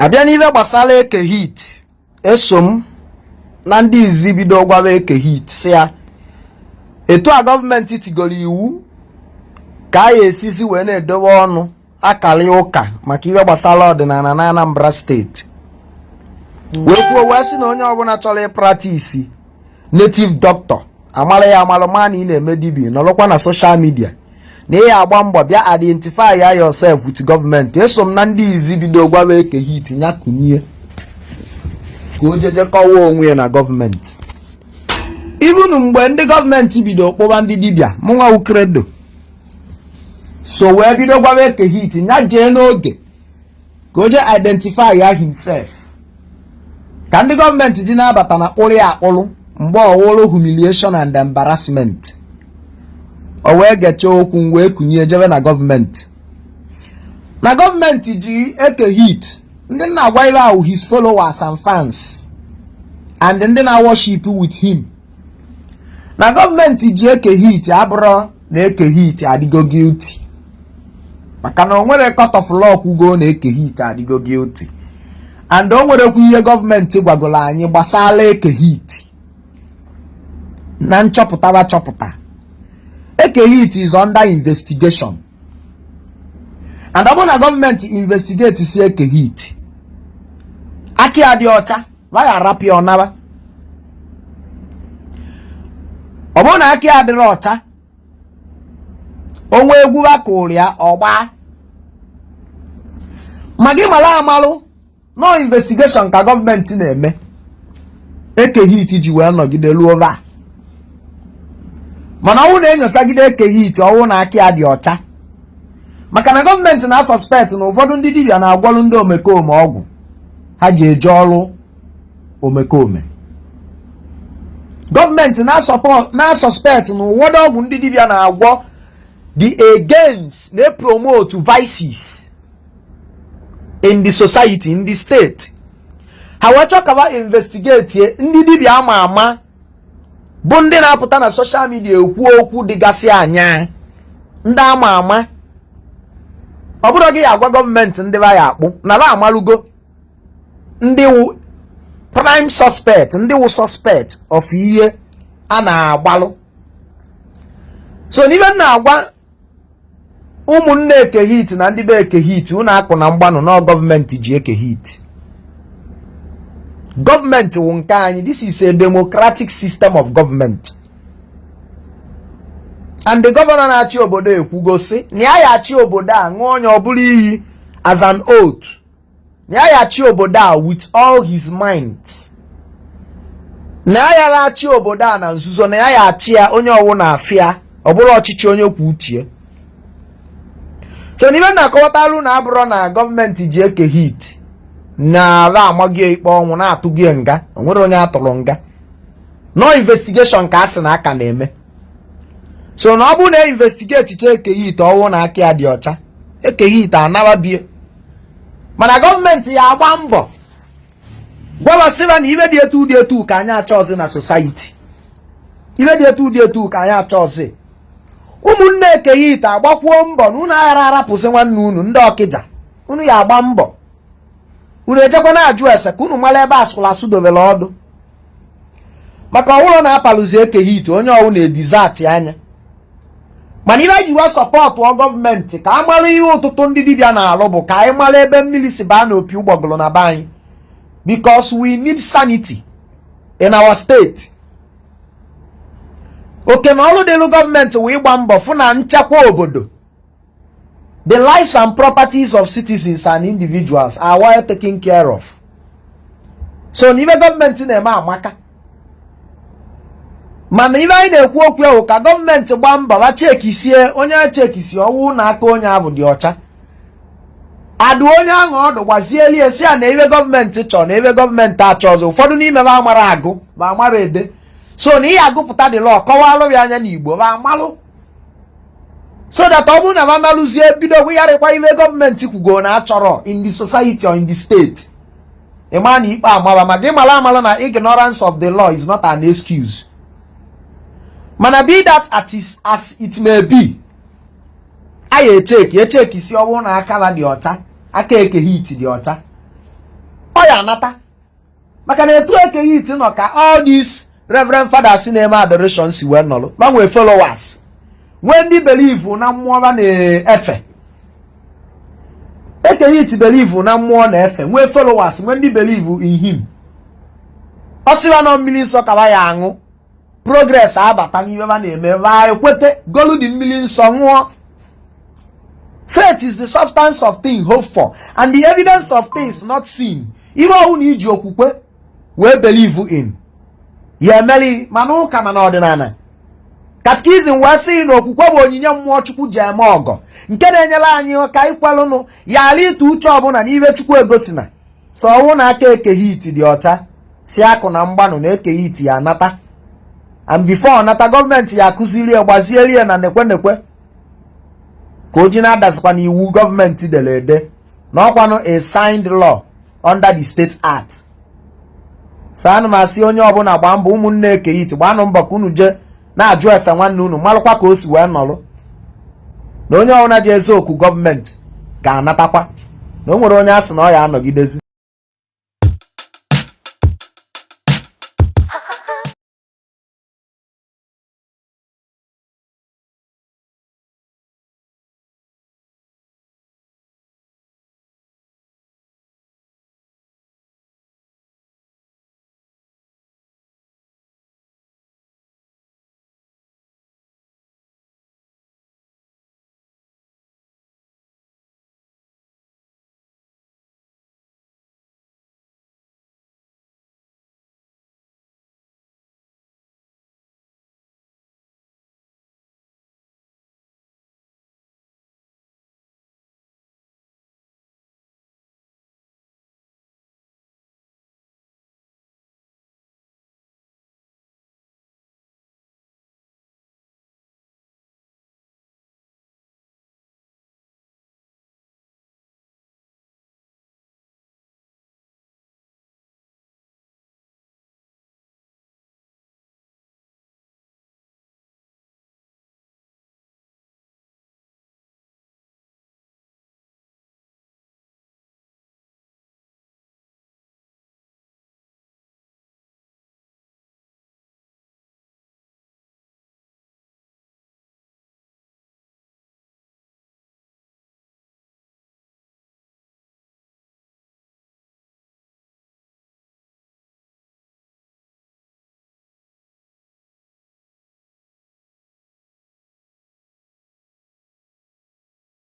Abịa n'ife gbasara Eke Hit, eso m na ndị izi bido gwaba Eke Hit, si ya etu a gọọmenti tigoro iwu ka a ya esizi wee na-edowe ọnụ akara ụka maka ife gbasara ọdịnala na Anambra Steeti, wee kwuo, wee sị na onye ọbụla chọrọ ịpractice native doctor, amara ya amalụ, ma na ị na-eme dibia, nọrọkwa na social media, na ị agba mbọ bịa identify ya yourself with gọọmenti. Eso m na ndị izi bido gwaba Eke Hit ya kunie ka o jeje kọwaa onwe ya na gọọmenti. Ibunu mgbe ndị gọọmenti bido kpụba ndị dibịa, mụnwa Credo so wee bido gwaba Eke Hit ya jee n'oge ka o jee identify ya himself, ka ndị gọọmenti ji na-abata na kpụrụ ya akpụrụ mgbe ọwụrụ humiliation and embarrassment. O wee gechaa okwu, wee kunye jebe na gọọmenti, na gọọmenti ji Eke Hit. Ndị na-agwa ibe ahụ, his followers and fans and ndị na-worship with him, na gọọmenti ji Eke Hit abụrụ na Eke Hit adịgo guilty, maka na o nwere court of law kwugo na Eke Hit adịgo guilty, and o nwerekwa ihe gọọmenti gwagoro anyị gbasara Eke Hit na nchọpụta chọpụta. Eke Hit is under investigation, and ọ bụrụ na gọọmenti investigate si Eke Hit aka ya dị ọcha, ya arapụ ya ọnaba. Ọ bụrụ na aka ya adịrị ọcha, onwe egwu akụrụ ya ọgba. Ma gị mara amalụ no investigation ka gọọmenti na-eme Eke Hit ji wee nọgide ruo taa. Mana ọnwụ na-enyochagide Eke Hit, ọnwụ na aka ya dị ọcha, maka na gọọmenti na-asuspect na ụfọdụ ndị dibịa na-agwọrụ ndị omekome ọgwụ ha ji eje ọrụ omekome. Gọọmenti na-asuspect na ụfọdụ ọgwụ ndị dibịa na-agwọ the against, na-promote vices in the society, in the state. Ha wee chọọ ka investigate ndị dibịa ama ama bụ ndị na-apụta na social media ekwu okwu dịgasị anya, ndị ama ama. Ọ bụrụ gị agwa gọọmenti ndị ba ya akpụ na ba amalugo ndị wụ prime suspect, ndị wụ suspect of ihe a na-agbalụ. So n'ibe m na-agwa ụmụnne Eke Hit na ndị be Eke Hit, unu akụ na mgbanụ na gọọmenti ji Eke Hit. Gọọmenti wụ nke anyị. This is a democratic system of government, and the governor na-achị obodo ekwugo sị na ya achị obodo a, ṅụọ onye ọ bụrụ iyi as an oath, na ya achị obodo a with all his mind, na ya yara achị obodo a na nzuzo, na ya achị ya onye ọwụ na afịa, ọ bụrụ ọchịchị onye kwuo uche. So n'ibe na-akọwatalụ na abụrọ na gọọmenti ji Eke Hit na ala amaghị ikpe ọnwụ na-atụ gị nga. O nwere onye atụrụ nga. No investigation ka a sị na aka na-eme. So na ọ bụrụ na investigate cha Eke Hit, ọnwụ na aka ya dị ọcha, Eke Hit anaba bie. Mana gọọmenti ya agba mbọ gwabasịba na ibe dị etu dị etu ka anyị achọzi na society, ibe dị etu dị etu ka anyị achọzi. Ụmụnne Eke Hit agbakwuo mbọ na unu aghara arapụsị nwanne unu. Ndị Ọkịja, unu ya agba mbọ, unu ejekwa na-ajụ ese ka unu mara ebe asụrụ asụ dobere ọdụ, maka ọwụrụ na-apalụzi Eke Hit, onye ọwụ na-edizati anya. Mana ibe ji wee support gọọmenti ka a mara ihe ụtụtụ ndị dibịa na-alụ bụ ka anyị mara ebe mmiri si baa n'opi ụgbọgụrụ na be anyị, because we need sanity in our state. Oke na ọrụ dịlụ gọọmenti wee ịgba mbọ fụ na nchekwa obodo, the lives and properties of citizens and individuals are well taken care of. So n'ibe gọọmenti na-eme amaka, mana ibe anyị na-ekwu okwu ahụ ka gọọmenti gbaa mbọ ba checkisie onye a, checkisi ọwụ na aka onye ahụ dị ọcha, adụ onye ahụ ọdụ, gbazieli esi a na ebe gọọmenti chọrọ na ebe gọọmenti achọ ọzọ. Ụfọdụ n'ime ba amara agụ, ma amara ede, so na ihe agụpụta dị lọ kọwalụ ya anya n'Igbo ba amalụ, so that ọ bụrụ na ba malụzie, bido gwegharịkwa ibe gọọmenti kwugo na achọrọ in the society or in the state, ịma na ikpe amara. Ma gị mara amara na ignorance of the law is not an excuse. Mana be that as it may be, a ya echeki echeck si ọbụrụ na aka ha dị ọcha, aka Eke Hit dị ọcha. Ọ ya anata, maka na etu Eke Hit nọ ka all these reverend fathers na-eme adoration si wee nọrọ, ma nwee followers, nwee ndị believe na mmụọ ba na-efe. Eke Hit believe na mmụọ na-efe, nwee followers, nwee ndị believe in him. Ọ sịba na mmiri nsọ kaba ya aṅụ, progress abata n'ihe ba na-eme, ba ekwete golu dị mmiri nsọ ṅụọ. Faith is the substance of things hoped for and the evidence of things not seen. Ihe ọhụụ na iji okwukwe wee believe in ya emeli, mana ụka, mana ọdịnala catechism wee sị na okwukwe bụ onyinye mmụọ Chukwu ji eme ọgọ, nke na-enyere anyị ka ikwelụnụ ya ala ịtụ uche ọbụla n'ibe Chukwu egosina. So ọnwụ na aka Eke Hit dị ọcha, si akụ na mgbanụ na Eke Hit ya anata, and before nata, gọọmenti ya akụziri ya, gbazieri ya na nekwe nekwe ka o ji na-adazikwa n'iwu gọọmenti dere ede na ọkwanụ a signed law under the state act. So ana m asị onye ọbụla gbaa mbọ, ụmụnne Eke Hit, gbaanụ mbọ ka unu jee na-ajụ ese nwanne unu, malụkwa ka o si wee nọrọ, na onye ọbụla ji eze okwu gọọmenti ga-anatakwa, na o nwere onye a sị na ọ ya anọgidezi.